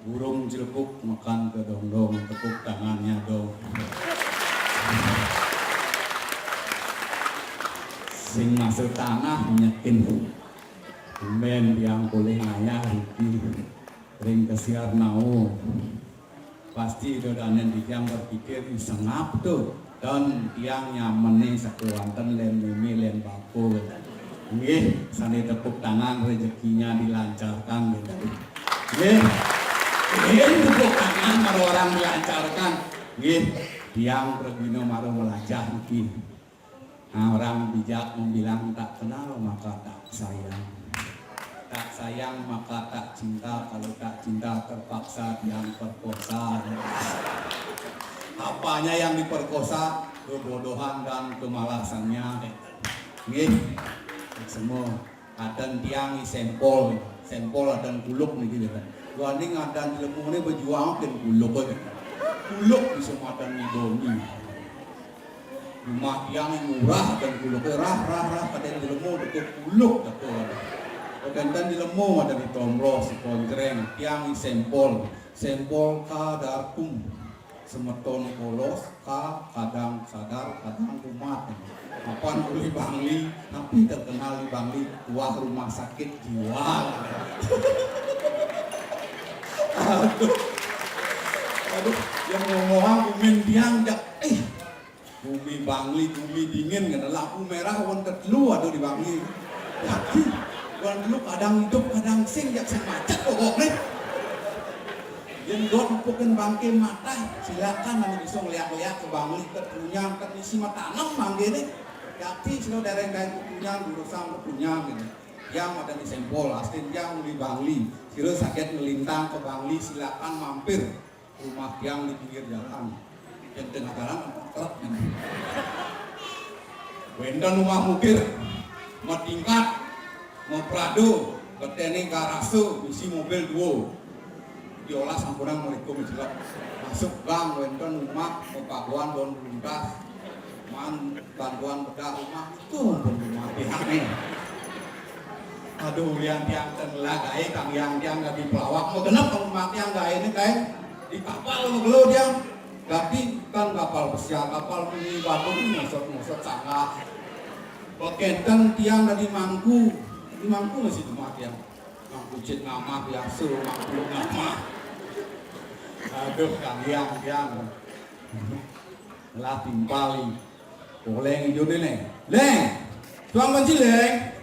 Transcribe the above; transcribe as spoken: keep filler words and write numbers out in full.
Burung cilepuk makan kedondong, tepuk tangannya dong. Sing masuk tanah nyekin. Tumben tiang polih ngayah riki ring kesiar nau. Pasti dodanen titiang berpikir, "Ih, sengap tuh." Dan tiang nyameni sakewanten len meme len bapa. Nggih, sane tepuk tangan rezekinya dilancarkan gitu. Nggih. Nggih, tepuk tangan kalau orang dilancarkan. Nggih, tiang pragina mara melajah niki. Nah, orang bijak membilang tak kenal maka tak sayang. Tak sayang maka tak cinta, kalau tak cinta terpaksa tiang perkosa. Apanya yang diperkosa? Kebodohan dan kemalasannya. Nggih. Semua adan tiang i sempol, sempol adan kuluk niki gitu. Wani ngadan jelema ni bejuang ken kuluk aja. Kuluk bisa madan ni doni. Rumah tiang yang murah dan kuluk rah rah rah kadang jelema deket kuluk deket. Kadang jelema ada di tomroh si konjreng tiang i sempol, sempol kadarkum. Semeton polos ka kadang sadar kadang kumat. Apan uli Bangli, tapi terkenal di Bangli tuah rumah sakit jiwa. Aduh, aduh, yang ngomong kumin tiang jak, eh, bumi Bangli, bumi dingin kena lampu merah wan tetelu ada di Bangli. Yakin, wan telu kadang hidup kadang sing jak sing macet pokoknya. Yen dot nepukin bangke matah, silakan anu bisa ngeliak-liak ke Bangli ket punyang ket isi matanem mangke ne. Yakin sira dereng kain punyang durusang punyang gitu. Yang ada di sempol, astin yang di Bangli. Sira sakit melintang ke Bangli, silakan mampir. Rumah tiang di pinggir jalan. Yang tengah jalan kan truk kan. Wenten rumah mukir, metingkat, meprado, betene garase, isi mobil dua. Diolah sampunang mriku mejelek. Masuk gang wenten rumah, mepagoan daun beluntas. Man bantuan bedah rumah, itu pun rumah tiang ni. Aduh, ulian tiang ten lah gae, kang yang tiang dadi pelawak. Mau genep kang rumah tiang gae ni kae. Di kapal mau gelo tiang. Tapi kan kapal pesiar, kapal mini batu ni ngosot-ngosot sanggah. Bekenten tiang dadi mangku. Dadi mangku masih rumah tiang. Mangku cit ngamah biasa, mangku ngamah. Aduh, kang yang tiang. Lah timpal ni. Poleng ijo ni, Leng. Leng. Tuang kunci, Leng.